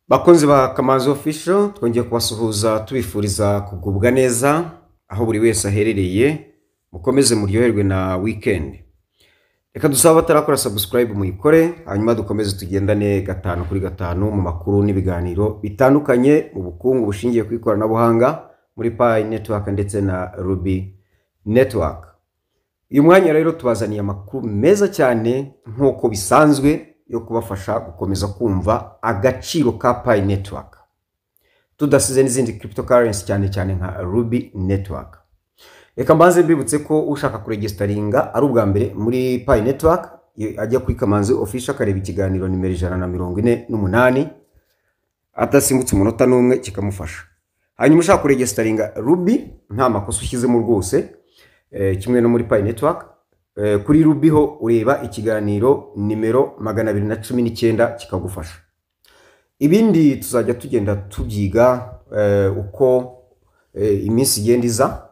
Bakunzi ba Kamanzi Official, twongeye kubasuhuza tubifuriza kugubwa neza aho buri wese aherereye. Mukomeze muryoherwe na weekend. Reka dusabe abatarakora subscribe muyikore, hanyuma dukomeze tugendane gatanu kuri gatanu mu makuru n'ibiganiro bitandukanye mu bukungu bushingiye ku ikoranabuhanga muri Pi Network ndetse na Ruby Network. Uyu mwanya rero tubazaniye amakuru meza cyane nk'uko bisanzwe yo kubafasha gukomeza kumva agaciro ka Pi Network, tudasize n'izindi cryptocurrency, cyane cyane nka Ruby Network. Reka mbanze mbibutse ko ushaka kuregisteringa ari ubwa mbere muri Pi Network ajya kuri Kamanzi Official akareba ikiganiro nimero 148 adasimbutse umunota n'umwe, kikamufasha. Hanyuma ushaka kuregisteringa Ruby nta makosa ushyizemo rwose, kimwe no muri Pi Network, kuri Ruby ho ureba ikiganiro nimero 219 kikagufasha. Ibindi tuzajya tugenda tubyiga uko iminsi igenda iza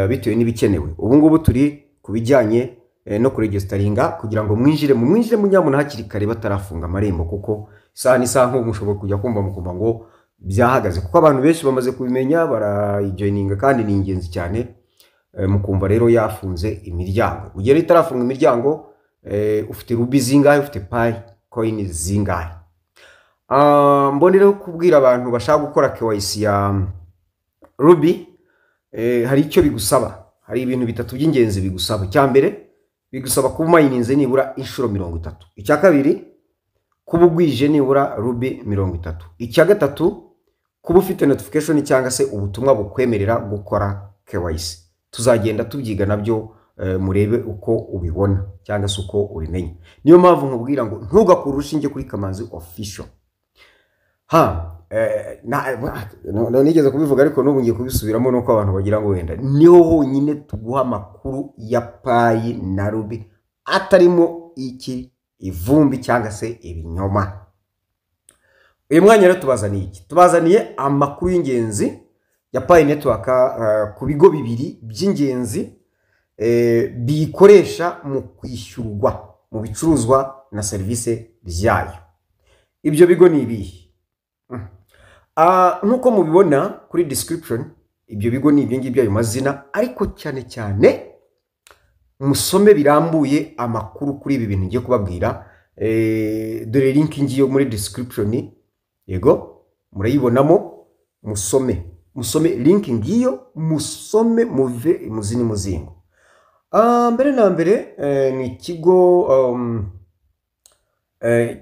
bitewe n'ibikenewe. Ubu ngubu turi ku bijyanye no kuregisteringa kugira ngo mwinjire mu mwinjire munyamuna hakiri kare batarafunga amarembo, kuko isaha n'isaha nk'ubu mushobora kujya kumva mukumva ngo byahagaze, kuko abantu benshi bamaze kubimenya barayijoininga kandi ni ingenzi cyane. Mukumva rero yafunze imiryango. Mu gihe itarafunga imiryango, ufite Ruby zingahe? Ufite Pi coin zingahe? Mbonereho kubwira abantu bashaka gukora KYC ya Ruby, hari icyo bigusaba. Hari ibintu bitatu by'ingenzi bigusaba. Icya mbere, bigusaba kuba umayininze nibura inshuro 30. Icya kabiri, kuba ugwije nibura Ruby 30. Icya gatatu, kuba ufite notification cyangwa se ubutumwa bukwemerera gukora KYC. Tuzagenda tubyiga nabyo, murebe uko ubibona cyangwa se uko ubimenya. Niyo mpamvu nkubwira ngo ntugakure urushinge kuri Kamanzi Official. Ha nigeze kubivuga ariko n'ubu ngiye kubisubiramo, nuko abantu bagira ngo wenda niho honyine tuguha amakuru ya Pi na Ruby atarimo iki ivumbi cyangwa se ibinyoma. Uyu mwanya rero tubazaniye iki? Tubazaniye amakuru y'ingenzi ya Pi Network ku bigo bibiri by'ingenzi biyikoresha mu kwishyurwa mu bicuruzwa na serivisi byayo. Ibyo bigo ni ibihe? Nk'uko mubibona kuri description, ibyo bigo ni ibyo ngibyo, ayo mazina, ariko cyane cyane musome birambuye amakuru kuri ibi bintu ngiye kubabwira. Dore link ngiyo muri description, yego murayibonamo, musome musome link ngiyo, musome muve imuzi n'umuzingo. Mbere na mbere, ni ikigo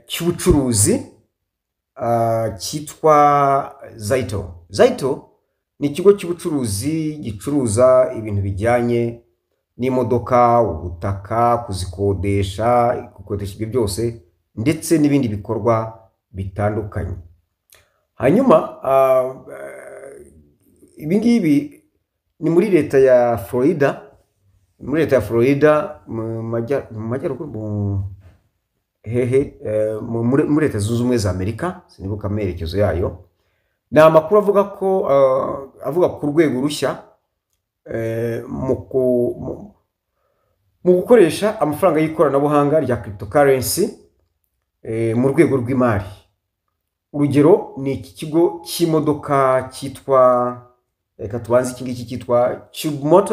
cy'ubucuruzi cyitwa Zaito. Zaito ni ikigo cy'ubucuruzi gicuruza ibintu bijyanye n'imodoka, ubutaka, kuzikodesha, gukodesha ibyo byose ndetse n'ibindi bikorwa bitandukanye. Hanyuma ibi ngibi ni muri leta ya Florida, muri leta ya Florida mu majyaruguru, mu hehe, muri Leta Zunze Ubumwe za Amerika, sinibuka amerekezo yayo. Ni amakuru avuga ko avuga ku rwego rushya mu gukoresha amafaranga y'ikoranabuhanga rya cryptocurrency mu rwego rw'imari. Urugero ni iki kigo cy'imodoka cyitwa, reka tubanze iki ngiki cyitwa Cube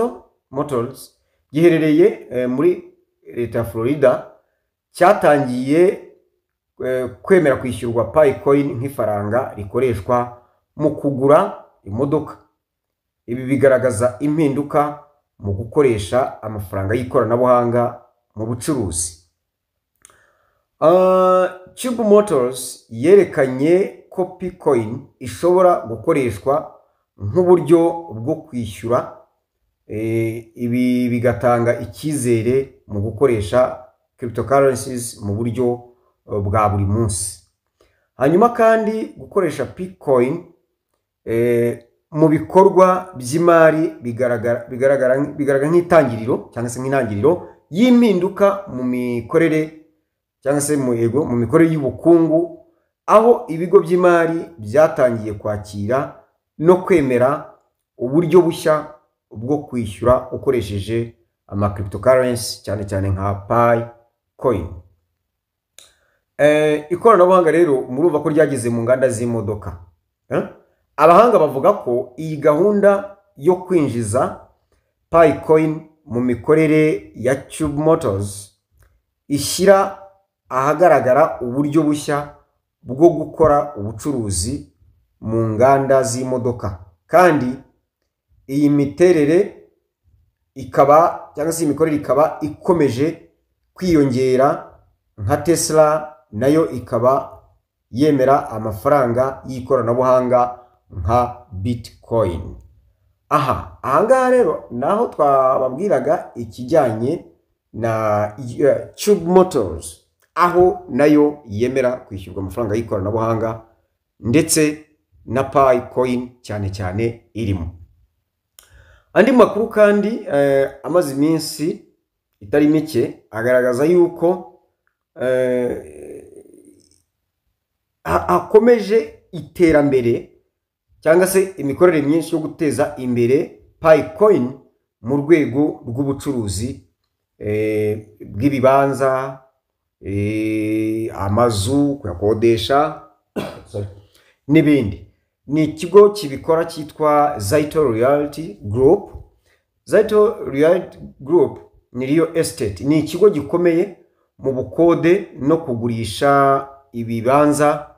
Motors, giherereye muri leta ya Florida, cyatangiye kwemera kwishyurwa Pi coin nk'ifaranga rikoreshwa mu kugura imodoka. Ibi bigaragaza impinduka mu gukoresha amafaranga y'ikoranabuhanga mu bucuruzi. Cube Motors yerekanye ko Pi coin ishobora gukoreshwa nk'uburyo bwo kwishyura, ibi bigatanga icyizere mu gukoresha cryptocurrencies mu buryo bwa buri munsi. Hanyuma kandi gukoresha Pi coin mu bikorwa by'imari bigaragara nk'itangiriro cyangwa se nk'intangiriro y'impinduka mu mikorere cyangwa se mu yego mu mikorere y'ubukungu, aho ibigo by'imari byatangiye kwakira no kwemera uburyo bushya bwo kwishyura ukoresheje ama cryptocurrency, cyane cyane nka Pi coin. Ikoranabuhanga rero murumva ko ryageze mu nganda z'imodoka. Abahanga bavuga ko iyi gahunda yo kwinjiza Pi Coin mu mikorere ya Cube Motors ishyira ahagaragara uburyo bushya bwo gukora ubucuruzi mu nganda z'imodoka, kandi iyi miterere ikaba, cyangwa se iyi mikorere ikaba ikomeje kwiyongera, nka Tesla nayo ikaba yemera amafaranga y'ikoranabuhanga nka Bitcoin. Aha ahangaha rero naho twababwiraga ikijyanye na Cube Motors, aho nayo yemera kwishyurwa amafaranga y'ikoranabuhanga, ndetse na Pi Coin cyane cyane irimo. Andi makuru kandi amaze iminsi itari mike agaragaza yuko hakomeje iterambere cyangwa se imikorere myinshi yo guteza imbere Pi Coin mu rwego rw'ubucuruzi bw'ibibanza, amazu, kuyakodesha n'ibindi. Ni ikigo kibikora cyitwa Zaito Realty Group. Zaito Realty Group ni real estate, ni ikigo gikomeye mu bukode no kugurisha ibibanza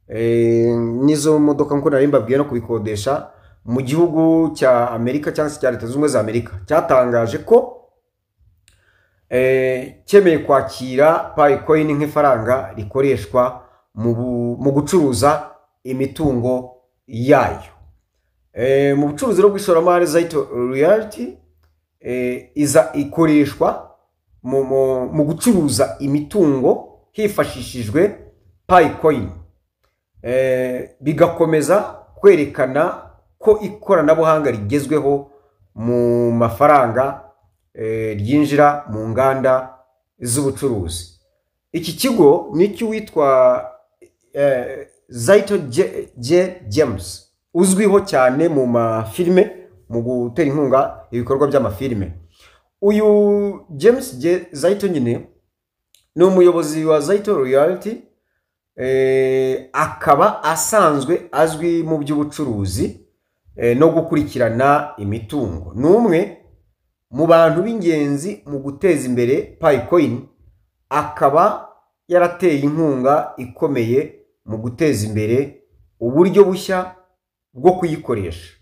n'izo modoka nk'uko nari mbabwiye, no kubikodesha mu gihugu cya Amerika cyangwa se cya Leta Zunze Ubumwe za Amerika. Cyatangaje ko cyemeye kwakira Pi Coin nk'ifaranga rikoreshwa mu gucuruza imitungo yayo. Mu bucuruzi no bw'ishoramari, Zaito Realty iza ikoreshwa mu gucuruza imitungo hifashishijwe Pi Coin, bigakomeza kwerekana ko ikoranabuhanga rigezweho mu mafaranga ryinjira mu nganda z'ubucuruzi. Iki kigo ni icy'uwitwa Zaito J James, uzwiho cyane mu mafilime, mu gutera inkunga ibikorwa by'amafilime. Uyu James J Zaito nyine ni umuyobozi wa Zaito Realty, akaba asanzwe azwi mu by'ubucuruzi no gukurikirana imitungo. Ni umwe mu bantu b'ingenzi mu guteza imbere Pi Coin, akaba yarateye inkunga ikomeye mu guteza imbere uburyo bushya bwo kuyikoresha.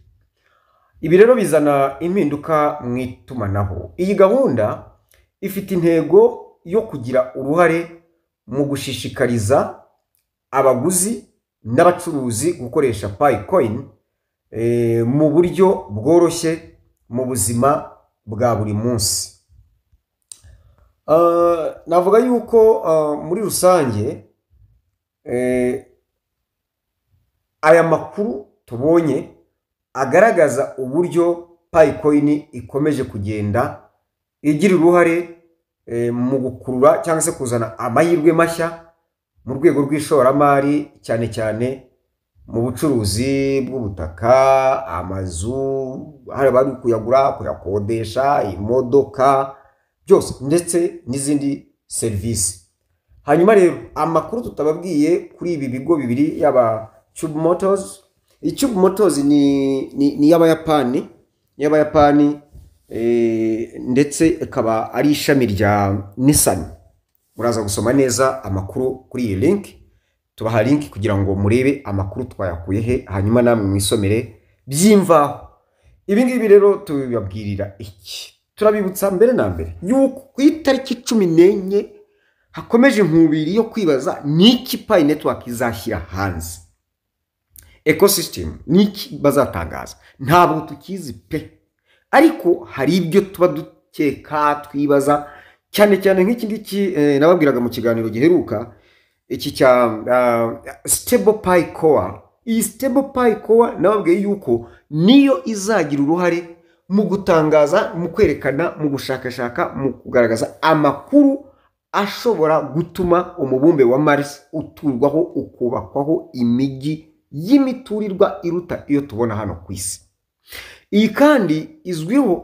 Ibi rero bizana impinduka mu itumanaho. Iyi gahunda ifite intego yo kugira uruhare mu gushishikariza abaguzi n'abacuruzi gukoresha Pi Coin mu buryo bworoshye mu buzima bwa buri munsi. Navuga yuko muri rusange aya makuru tubonye agaragaza uburyo Pi Coin ikomeje kugenda igira uruhare mu gukurura cyangwa se kuzana amahirwe mashya mu rwego rw'ishoramari, cyane cyane mu bucuruzi bw'ubutaka, amazu, hari abari kuyagura, kuyakodesha, imodoka, byose ndetse n'izindi serivisi. Hanyuma rero amakuru tutababwiye kuri ibi bigo bibiri, yaba Cube Motors. Iyi Cube Motors ni y'Abayapani, ndetse ikaba ari ishami rya Nissan. Muraza gusoma neza amakuru kuri iyi link, tubaha link kugira ngo murebe amakuru twayakuye he, hanyuma namwe mwisomere by'imvaho. Ibi ngibi rero tubibabwirira iki? Turabibutsa mbere na mbere yuko ku itariki 14 hakomeje inkubiri yo kwibaza niki Pi Network izashyira hanze, ecosystem niki bazatangaza. Ntabwo tukizi pe, ariko hari ibyo tuba dukeka, twibaza cyane cyane nk'iki ngiki nababwiraga mu kiganiro giheruka, iki cya Stable Pi Core. Iyi Stable Pi Core nababwiye yuko niyo izagira uruhare mu gutangaza, mu kwerekana, mu gushakashaka, mu kugaragaza amakuru ashobora gutuma umubumbe wa Mars uturwaho, ukubakwaho imijyi y'imiturirwa iruta iyo tubona hano ku isi. Iyi kandi izwiho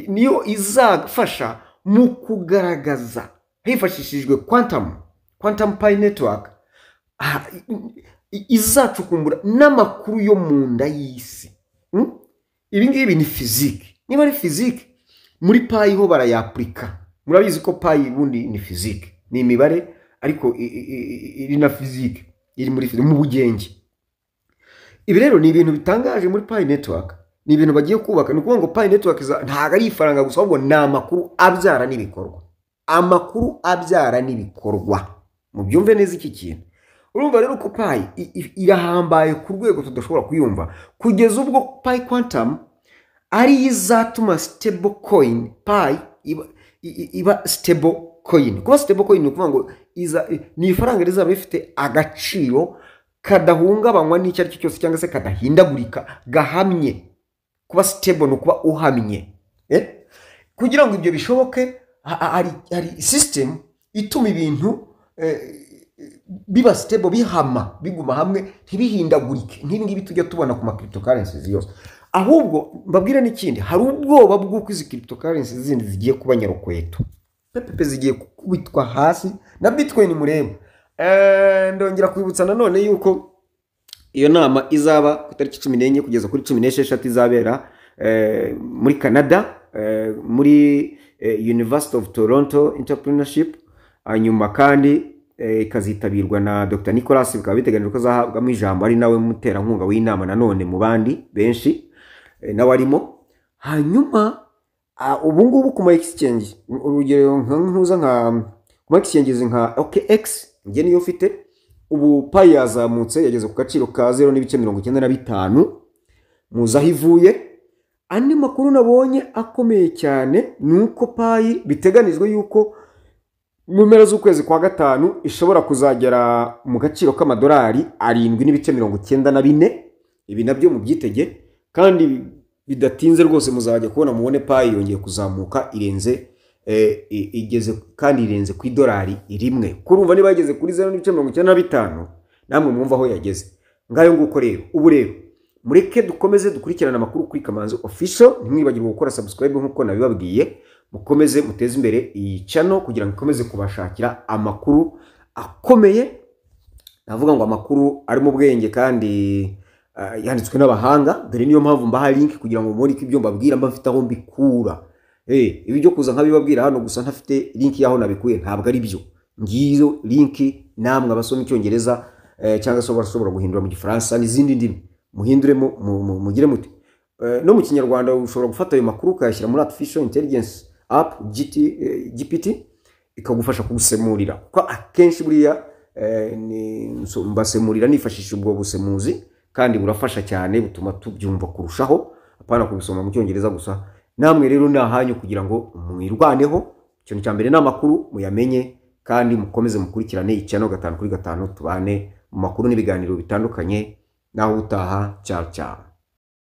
niyo izafasha mu kugaragaza hifashishijwe quantum Quantum Pi Network izacukumbura n'amakuru yo mu nda y'isi. Ibi ngibi ni fizike. Niba ari fizike, muri Pi ho barayapurika. Murabizi ko Pi ubundi ni fizike, ni imibare, ariko iri na fizike, iri muri mu bugenge. Ibi rero ni ibintu bitangaje muri Pi Network, ni ibintu bagiye kubaka. Ni ukuvuga ngo Pi Network ntabwo ari ifaranga gusa, ahubwo ni amakuru abyara n'ibikorwa, amakuru abyara n'ibikorwa. Mubyumve neza iki kintu. Urumva rero ko Pi irahambaye ku rwego tudashobora kuyumva, kugeza ubwo Pi Quantum ariyo izatuma stable coin, Pi iba stable coin. Kuba stable coin ni ukuvuga ngo ni ifaranga rizaba rifite agaciro kadahungabanywa n'icyo ari cyo cyose, cyangwa se kadahindagurika, gahamye. Kuba stable ni ukuba uhamye. Kugira ngo ibyo bishoboke, hari system ituma ibintu biba stable, bihama, biguma hamwe, ntibihindagurike nk'ibi ngibi tujya tubona ku ma cryptocurrencies yose. Ahubwo mbabwire n'ikindi: hari ubwoba bw'uko izi cryptocurrencies zindi zigiye kuba nyarukweto pepepe, zigiye gukubitwa hasi na Bitcoin mureba. Ndongera kwibutsa nanone yuko iyo nama izaba ku itariki 14 kugeza kuri 16, izabera muri Canada, muri University of Toronto Entrepreneurship. Hanyuma kandi ikazitabirwa na Dr Nicolas, bikaba biteganyijwe ko azahabwamo ijambo, ari nawe muterankunga w'inama nanone mu bandi benshi, nawe arimo. Hanyuma ubu ngubu ku ma exchange, urugero nka ntuza, nka ku ma exchanges nka OKX, njye niyo mfite, ubu Pi yazamutse, yageze ku gaciro ka 0.95. Muzi aho ivuye. Andi makuru nabonye akomeye cyane ni uko Pi biteganijwe yuko mu mpera z'ukwezi kwa gatanu ishobora kuzagera mu gaciro k'amadolari 7.94. Ibi nabyo mubyitege, kandi bidatinze rwose muzajya kubona mubone Pi yongeye kuzamuka, irenze igeze kandi irenze ku idolari 1. Kurumva niba yageze kuri 0.95, namwe mwumva aho yageze. Ngayo nguko rero. Ubu rero mureke dukomeze dukurikirane amakuru kuri Kamanzi Official. Ntimwibagirwe gukora subscribe nk'uko nabibabwiye. Mukomeze muteze imbere iyi channel kugira ngo ikomeze kubashakira amakuru akomeye, navuga ngo amakuru ari mu bwenge kandi yanditswe n'abahanga. Dore niyo mpamvu mbaha link kugira ngo mubone ko ibyo mbabwira mba mfite aho mbikura. Ibi byo kuza nkabibabwira hano gusa ntafite link y'aho nabikuye ntabwo ari byo. Ngiyo link, namwe abasoma icyongereza cyangwa se bashobora guhindura mu Gifaransa n'izindi ndimi, muhinduremo, mugire muti no mu Kinyarwanda ushobora gufata ayo makuru ukayashyira muri artificial intelligence app GT, GPT, ikagufasha kugusemurira, kuko akenshi buriya mbasemurira nifashisha ubwo busemuzi, kandi burafasha cyane, butuma tubyumva kurushaho, apana kubisoma mu Cyongereza gusa. Namwe rero ni ahanyu kugira ngo mwirwaneho. Ikintu cya mbere ni amakuru, muyamenye, kandi mukomeze mukurikirane icyano 5 kuri 5, tubane mu makuru n'ibiganiro bitandukanye. Naho utaha, ciao ciao.